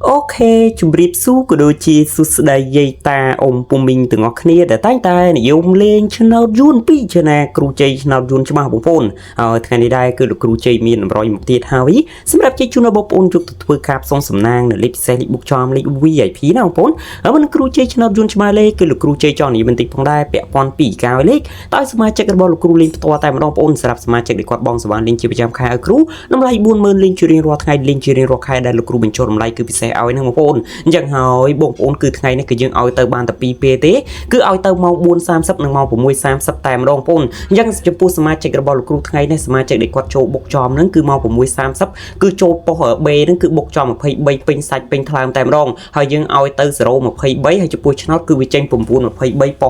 OK ជំរាបសួរក៏ដូចជាសួស្តីយាយតាអ៊ំពូមីងទាំងអស់គ្នាដែលតែងតែនិយមលេងឆ្នោតយួនពីឆាគ្រូជ័យឆ្នោតយួនច្បាស់បងប្អូនហើយថ្ងៃនេះដែរគឺលោកគ្រូជ័យមានតម្រុយមកទៀតហើយសម្រាប់ជ័យជូនដល់បងប្អូនយកទៅធ្វើការផ្សងសំណាងនៅលេខពិសេសលេខបុកចំលេខ VIP ណាបងប្អូនហើយមិនគ្រូជ័យឆ្នោតយួនច្បាស់លេខគឺលោកគ្រូជ័យចង់និយាយបន្តិចផងដែរពាក់ព័ន្ធពីការឲ្យលេខតើសមាជិករបស់លោកគ្រូលេងផ្ទាល់តែម្ដងបងប្អូនសម្រាប់សមាជិកដែលគាត់បងសវណ្ណលេងជាប្រចាំខែឲ្យគ្រូតម្លៃ40000លេងជារៀងរាល់ថ្ងៃលេងជារៀងរាល់ខែដែលលោកគ្រូបញ្ចុះតម្លៃគឺពិសេសឲ្យហ្នឹងបងប្អូនអញ្ចឹងហើយបងប្អូនគឺថ្ងៃនេះគឺយើងឲ្យទៅបានតែ2ពេលទេគឺឲ្យទៅម៉ោង4:30និងម៉ោង6:30តែម្ដងបងប្អូនអញ្ចឹងចំពោះសមាជិករបស់លោកគ្រូថ្ងៃនេះសមាជិកដែលគាត់ចូលបុកចំហ្នឹងគឺម៉ោង6:30គឺចូលប៉ុស្តិ៍ B ហ្នឹងគឺបុកចំ23ពេញសាច់ពេញថ្លើមតែម្ដងហើយយើងឲ្យទៅ023ហើយចំពោះឆ្នោតគឺវាចេញ923ប៉ុ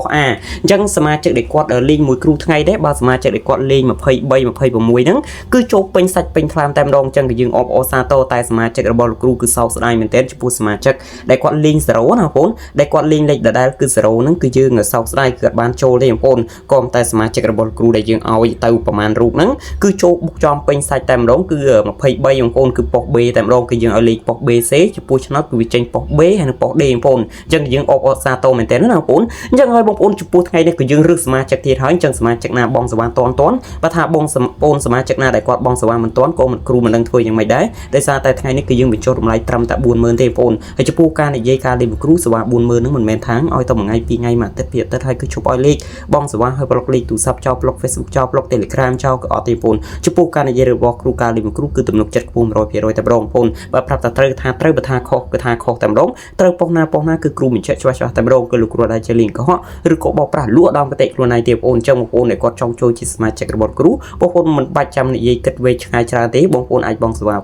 ស្តិ៍ A អញ្ចឹងសមាជិកដែលគាត់លេងមួយគ្រូថ្ងៃដែរបើសមាជិកដែលគាត់លេង23 26ហ្នឹងគឺចូលពេញសាច់ពេញថ្លើមតែម្ដងអញ្ចឹងគឺយើងអបអរសាទរតែសមាជិករបស់លោកគ្រូគឺសោកស្ដាយមែនទែនចំពោះសមាជិកដែលគាត់លេង0ណាបងប្អូនដែលគាត់លេងលេខដដែលគឺ0ហ្នឹងគឺយើងសោកស្ដាយគឺអត់បានចូលទេបងប្អូនក៏តែសមាជិករបស់លោកគ្រូដែលយើងឲ្យទៅប្រហែលរូបហ្នឹងគឺចូលបុកចំពេញសាច់តែម្ដងគឺ23បងប្អូនគឺប៉ុស្តិ៍ B តែម្ដងគឺយើងឲ្យលេខប៉ុស្តិ៍ BC ចំពោះឆ្នោតគឺវាចេញប៉ុស្តិ៍ B ហើយនិងប៉ុស្តិ៍ D បងប្អូនអញ្ចឹងយើងអបអរសាទរមែនទែនណាបងប្អូនអញ្ចឹងហើយបងប្អូនចំពោះថ្ងៃនេះគឺយើងរើសសមាជិកទៀតហើយអញ្ចឹងសមាជិកណាបងសវណ្ណតន់តន់បើថាបងប្អូនសមាជិកណាដែលគាត់បងសវណ្ណមិនតន់ក៏មិនគ្រូមិនដឹងធ្វើយ៉ាងម៉េចដែរដោយសារតែថ្ងៃនេះគឺយើងបញ្ចុះតម្លៃត្រឹមតែ40000ទេបងប្អូនហើយចំពោះការនិយាយការលេងគ្រូសេវា40000ហ្នឹងមិនមែនថាងឲ្យតែមួយថ្ងៃពីរថ្ងៃមួយអាទិត្យពីរអាទិត្យហើយគឺឈប់ឲ្យលេខបងសេវាហើយប្លុកលេខទូរស័ព្ទចោលប្លុក Facebook ចោលប្លុក Telegram ចោលក៏អត់ទេបងប្អូនចំពោះការនិយាយរបស់គ្រូការលេងគ្រូគឺទំនុកចិត្តខ្ពស់100%តែម្ដងបងប្អូនបើប្រាប់ថាត្រូវថាត្រូវបើថាខុសគឺថាខុសតែម្ដងត្រូវប៉ុស្ណាប៉ុស្ណាគឺគ្រូបញ្ជាក់ច្បាស់ច្បាស់តែម្ដងគឺលោកគ្រូដែលជាលេងកុហកឬក៏បោកប្រាស់លក់ដល់កតិខ្លួនឯងទេបងប្អូនអញ្ចឹងបងប្អូនដែលគាត់ចង់ចូលជាសមាជិករបស់គ្រូបងប្អូនមិនបាច់ចាំនិយាយគិតវែងឆ្ងាយច្រើនទេបងប្អូនអាចបងសេវា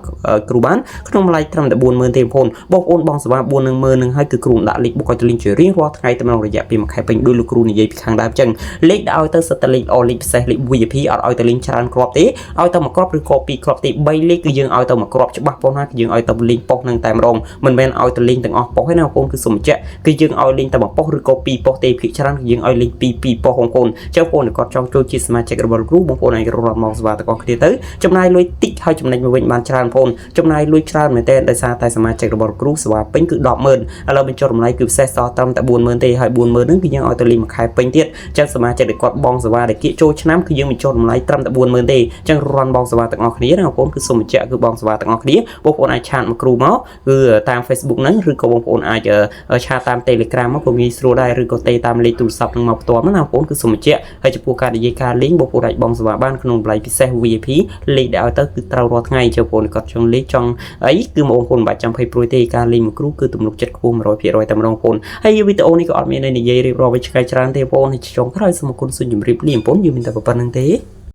គ្រូបានក្នុងតម្លៃត្រឹមតែ40000ទេបងប្អូនបងប្អូនបងសេវា4នឹង10000នឹងហើយគឺគ្រូដាក់លេខបុកឲ្យទៅលេងជារៀងរាល់ថ្ងៃតែក្នុងរយៈពេលមួយខែពេញដោយលោកគ្រូនិយាយពីខាងដើមអញ្ចឹងលេខដែលឲ្យទៅសិតតែលេខល្អលេខពិសេសលេខ VIP អត់ឲ្យទៅលេងច្រើនគ្រាប់ទេឲ្យទៅមួយគ្រាប់ឬក៏ពីរគ្រាប់ទេ3លេខគឺយើងឲ្យទៅមួយគ្រាប់ច្បាស់ប៉ុណ្ណាគឺយើងឲ្យទៅលេងប៉ុស្តិ៍នឹងតែម្ដងមិនមែនឲ្យទៅលេងទាំងអស់ប៉ុស្តិ៍ទេណាបងប្អូនគឺសូមបញ្ជាក់គឺយើងឲ្យលេងតែមួយប៉ុស្តិ៍ឬក៏ពីរប៉ុស្តិ៍ទេភាគច្រើនគឺយើងឲ្យលេងពីរពីរប៉ុស្តិ៍បងប្អូនចុះបងប្អូនគាត់ចង់ចូលជាសមាជិករបស់លោកគ្រូបងប្អូនអាចរត់មកសេវាទាំងអស់គ្នាទៅចំណាយលុយតិចហើយចំណេញមកវិញបានច្រើនបងប្អូនចំណាយលុយច្រើនមែនទែនដោយសារតែសមាជិករបស់លោកគ្រូសេវាពេញគឺ100,000ឥឡូវបញ្ចុះតម្លៃគឺពិសេសសល់ត្រឹមតែ40000ទេហើយ40000ហ្នឹងគឺយើងឲ្យទៅលេងមួយខែពេញទៀតអញ្ចឹងសមាជិកដែលគាត់បងសេវាដែលគៀកចូលឆ្នាំគឺយើងបញ្ចុះតម្លៃត្រឹមតែ40000ទេអញ្ចឹងរន់បងសេវាទាំងអស់គ្នាណាបងប្អូនគឺសូមបញ្ជាក់គឺបងសេវាទាំងអស់គ្នាបងប្អូនអាច chat មកគ្រូមកគឺតាម Facebook ហ្នឹងឬក៏បងប្អូនអាច chat តាម Telegram មកក៏ងាយស្រួលដែរឬក៏ទេតាមលេខទូរស័ព្ទហ្នឹងមកផ្ទាល់ណាបងប្អូនគឺសូមបញ្ជាក់ហើយចំពោះការនិយាយការលេងបងប្អូនអាចបងសេវាបានក្នុងតម្លៃពិសេស VIP លេខដែលឲ្យទៅគឺត្រូវរាល់ថ្ងៃចុះបងប្អូនគាត់ចង់លេខចង់អីគឺបងប្អូនមិនបាច់ចាំភ័យព្រួយទេការលេងមួយគ្រូគឺទំនុកចិត្តខ្ពស់100%តែម្ដងបងប្អូនហើយវីដេអូនេះក៏អត់មានន័យនិយាយរៀបរាប់ឲ្យឆ្កែច្រើនទេបងប្អូនហើយចុងក្រោយសូមអរគុណសូមជម្រាបលាបងប្អូនយើងមានតែប៉ុណ្្នឹងទេ។